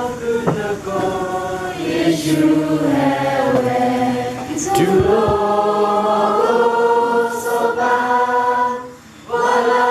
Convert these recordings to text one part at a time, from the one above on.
ယ့ၣ်ၡူးဟဲဝဲ တူၢ်လိာ် ပှၤလၢအ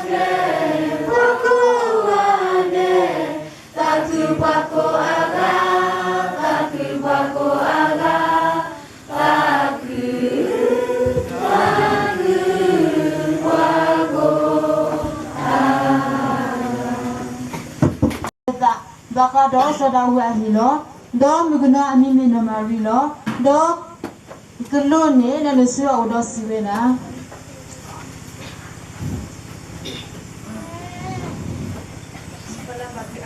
ကျဲ ပှၤကိးဂၤဒဲး, သးခုပှၤကိးအဂၤ, သးခုပှၤကိးအဂၤ, သးခု, သးခုပှၤကိးအဂၤ. ဘၣ်ဃးဒီးစီၤဒၤဝံးအဟံၣ်လီၤ. ဒီးမုၣ်ကနီၤအမံၤမ့ၢ်နီၢ်မၤရံလီၤ. ဒီးကလူးန့ၣ် လဲၤနုာ်ဆူအအိၣ်ဒီးစံးဝဲဒၣ် ဒီး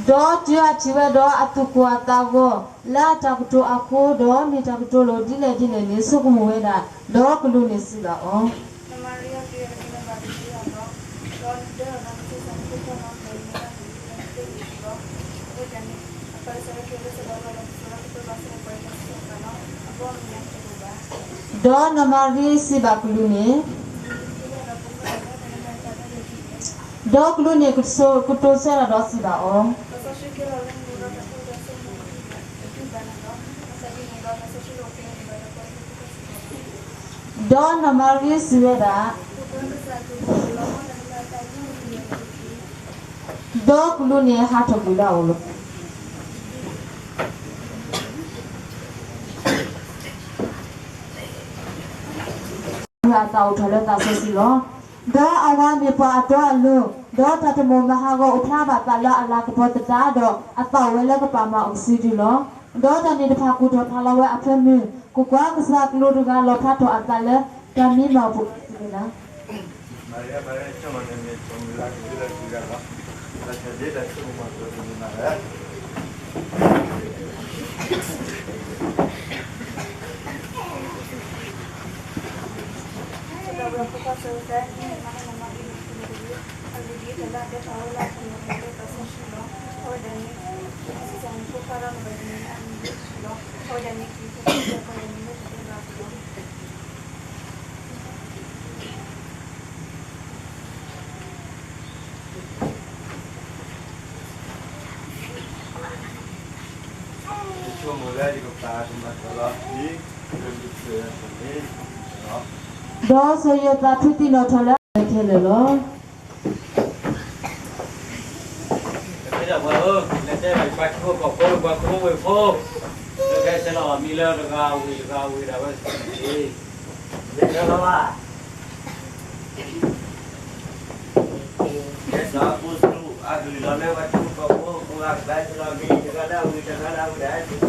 တုၤအထံၣ်ဝဲဒီးအသူၣ်ကိၢ်အသးဂီၤ လၢအတၢ်ကတိၤအဃိ, ဒီးမ့ၢ်တၢ်ကတိၤလိၤဒ်လဲၣ်ဒ်လဲၣ်န့ၣ် ဆိကမိၣ်ဝဲဒၣ်, ဒီးကလူးန့ၣ်စံးဘၣ်အီၤ ဒီးနီၢ်မၤရံစံးဘၣ်ကလူးန့ၣ်, ဒီးကလူးန့ၣ် ကတိၤဆၢတၢ်ဒီးစံးဘၣ်အီၤ, ဒီးနီၢ်မၤရံစံးဝဲဒၣ်, ဒီးကလူးန့ၣ်ဟးထီၣ်ကွံာ်လၢအအိၣ်လီၤ. အသးအိၣ်ထီၣ်လၢသးစီဆှံလီၤ. ဒီးအဝၤမ့ၢ်ပှၤအတီအလိၤ, ဒီးတၢ်တမိၣ်မၤဟးဂီၤအိၣ်ဖျါဘၣ်သးလၢအလၤကပီၤသတးဒီး, အသးအိၣ်ဝဲလၢကပာ်မၤအီၤကစုဒုလီၤ. ဒီးတၢ်န့ၣ်တဖၣ်ကူၣ်ထီၣ်ဖးလီၤဝဲအဖၢမုၢ်, ကွၢ်ကွၢ်ကစၢ်အကလူးတဂၤလီၤဖျါထီၣ်အသးလၢတၢ်မံမီၢ်ပူၤစံးဝဲဒၣ် ဒီးစီၤယိၤသးဖုးသံနီၣ်ထီၣ်လၢအခဲလၢာ်လီၤ. ပှၤဧၢ, နတဲဘၣ်ပှၤထံဖိကီၢ်ဖိ ပှၤခိၣ်ဖိဝ့ၢ်ဖိ, လၢကဲဆဲးလီၤမံၤလၢတဂၤဝံၤတဂၤဝံၤဒၣ်ဝဲန့ၣ်, မ့ၢ်တဲလီၤဘၣ်. ကဲစီၤပ့းတရူးအကလုၢ်လီၤလၢပှၤထံဖိကီၢ်ဖိကိးဂၤ ကဘၣ်ဆဲးလီၤမံၤတဂၤလၢအဝံၤတဂၤလၢအဝံၤဒၣ်စုာ်စုာ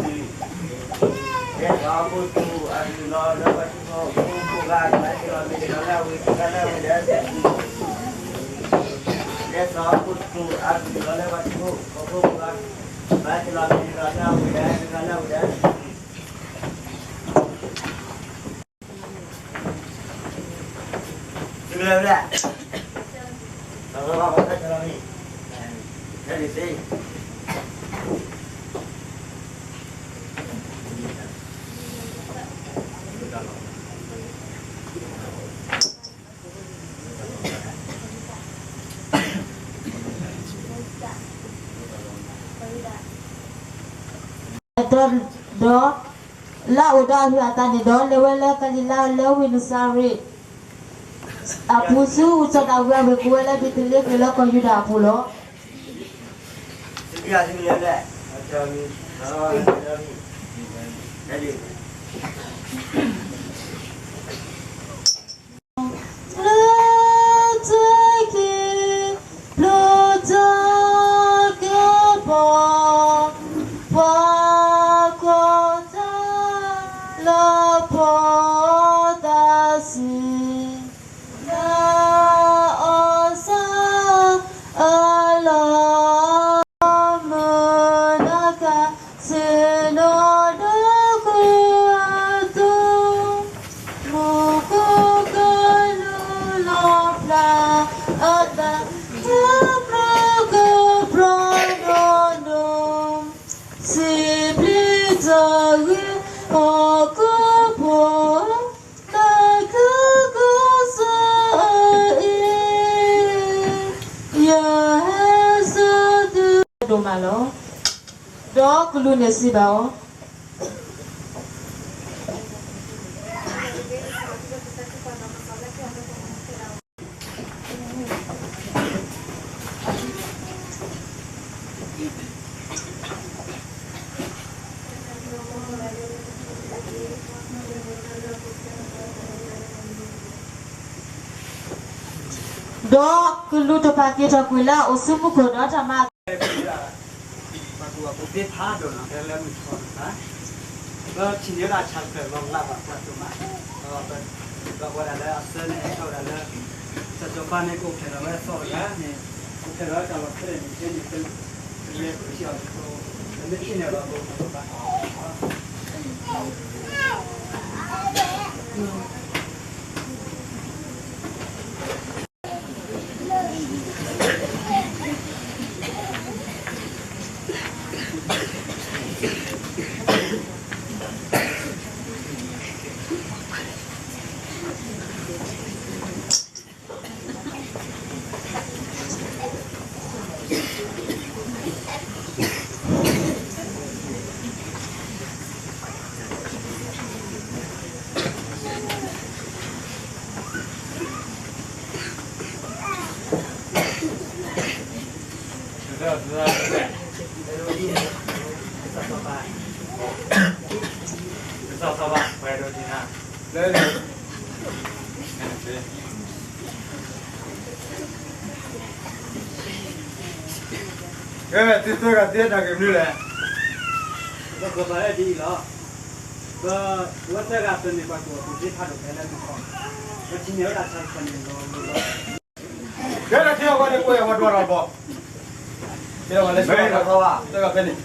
်, ကဲစီၤပ့းတရူးအကလုၢ်လီၤလၢပှၤထံဖိကီၢ်ဖိကိးဂၤ ကဘၣ်ဆဲးလီၤမံၤတဂၤလၢအဝံၤတဂၤလၢအဝံၤဒၣ်စုာ်စုာ်, ကဲစီၤပ့းတရူးအကလုၢ်လီၤလၢပှၤထံဖိကီၢ်ဖိကိးဂၤ ကဘၣ်ဆဲးလီၤမံၤတဂၤလၢအဝံၤဒၣ်တဂၤလၢအဝံၤဒၣ်စုာ်စုာ်. ဒီး ဒီးလၢအအိၣ်ဒီးအဟုးအသးန့ၣ်ဒီး လဲၤဝဲလၢကၤလံၤလါလၢဝ့ၢ်နစၤရ့းအပူၤဆူ စီၤဒၤဝံးအဝ့ၢ် ကအိၣ်ဝဲလၢဘ့းသလ့ဟ့ၣ်လၢကီၢ်ယူဒၤအပူၤလီၤ. လၢတၢ်ခံး ပျိတၢ်ကဲဘီ ပှၤကိးတၢ်လၢပီၢ်သးစူၤ လၢအီၣ်စၢ်အလီၢ် မုၢ်နၤခါ ဆ့ၣ်နီၤဒီးဃုာ်အသိး မူခိၣ်ကလူးလီၤဖျါအသး တၢ်ပြၢကပြီၤဒိၣ်ဒိၣ် စံးဘျုးတၢ်ဂ့ၤ ဟီၣ်ခိၣ်ဖိ လီၤ. ဒီးကလူးန့ၣ်စံးဘၣ်အီၤ, ဒီးကလူးတဖၣ်က့ၤထီၣ်ကွံာ်လၢအအိၣ်ဆူမူခိၣ်ဒီးတၢ်မၤ ပှၤကူၣ်ဘၣ်ကူၣ်သ့ဖးဒိၣ်နီၤ ဖဲလၢမုၢ်ထီၣ်န့ၣ်, ပထံၣ်န့ၢ်ဝဲဒၣ်ဆၣ်ဖျၢၣ်လီၤလးဘၣ်ပှၤဒိၣ်မး, ဒီးပဒီးဝဲဒၣ်လၢအဆၢန့ၣ် အဲၣ်ဒိးဝဲဒၣ်လၢ စီၤစီၤပၤန့ၣ် ကအိၣ်ဖျဲၣ်ထီၣ်ဝဲအသီတဂၤန့ၣ်, အိၣ်ဖျဲၣ်ထီၣ်ဝဲတၢ်လီၢ်ဖဲလဲၣ်န့ၣ် ဖဲန့ၣ် ပလဲၤဃုထံၣ်အီၤ ပမ့ၢ်ထံၣ်န့ၢ်အီၤဒီး ပကဘၣ် ကဲ သုသၢဂၤသ့တၢ်ဂ့ၢ်မနုၤလဲၣ်. ပကဘၣ်လၢဒ်အံၤလီၤ. ပဝဲသၢဂၤပမ့ၢ်ပှၤကူၣ်ဘၣ်ကူၣ်သ့ဖးဒိၣ်ဖဲလၢမုၢ်ထီၣ်, ပထံၣ်န့ၢ်ဝဲဒၣ်ဆၣ်ဖျၢၣ်န့ၣ်လီၤလီၤလီၤ. ကဲ တၢ်ထံၣ်အဝဲန့ၣ် ကိးယၤဝဲဒွးတၢ်ဘီ, ကဲဝဲလၢသၢဂၤဖဲန့ၣ်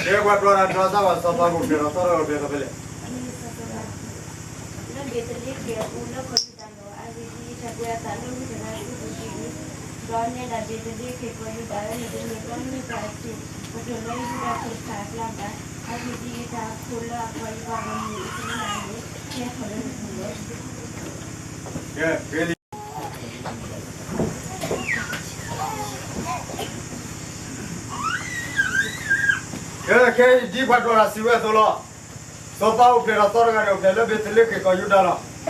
ကဲ ပှၤဒွးတၢ်ဒွးသးဘၣ် စီၤပၤကအိၣ်ဖျဲၣ်ထီၣ်သီတဂၤ အိၣ်ဖျဲၣ်ထီၣ်ဖဲလဲၣ်. လၢဘ့းသလ့ဟ့ၣ်အပူၤလၢကီၢ်ယူဒၤလီၤ. အဂ့ၢ်ဒ်အံၤ, တၢ်ကွဲးအသးလၢဝံတဂၤဆူပူၤဒ်အံၤ, ဒီးနဲဒၣ်ဘ့းသလ့ဟ့ၣ်ကီၢ်ယူဒၤဧၢ, နတမ့ၢ်ပှၤမုၢ်တၢ်အဆံး, ပတအိၣ်လၢယူဒၤဖိတဖၣ်အကျါဘၣ်. အဂ့ၢ်ဒ်အံၤ, တၢ်အခိၣ်လၢအပှၤယွၤအမံၤအံၣ်စရ့လးန့ၣ် ကဲထီၣ်လၢနပူၤလီၤ. ကဲ ခဲအံၤဒ်ပှၤဒွးတၢ်စံးဝဲအသိးလီၤ. စီၤပၤအိၣ်ဖျဲၣ်ထီၣ်သီတဂၤန့ၣ် အိၣ်ဖျဲၣ်လၢဘ့းသလ့ဟ့ၣ်ကီၢ်ယူဒၤလီၤ.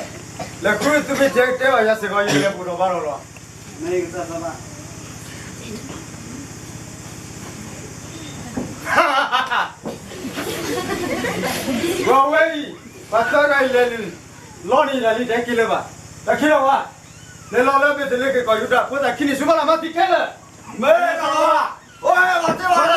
လဲၤဃုသုမ့ၢ်တဲတဲဘၣ်ယၤစ့ၢ်ကီး ယလဲၤဘူၣ်ထီၣ်ဘါထီၣ်လီၤ. ဝဲအံၤ ပှၤသၢဂၤအံၤလဲၤလံ, လီၤနံၤဒၣ်လံ တဟဲက့ၤလၢၤဘၣ်. တၢ်ခံလီၤဝါ, လဲၤလီၤလၢဘ့းသလ့ဟ့ၣ်ကီၢ်ယူဒၤ ဖိသၣ်ခံနံၣ်ဆူဘၣ်လၢ်မၤသံခဲလၢာ်. မ့ၢ်လီၤဝါ, အိၣ်ဟဲလီၤတ့ၢ်လီ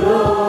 ၤ.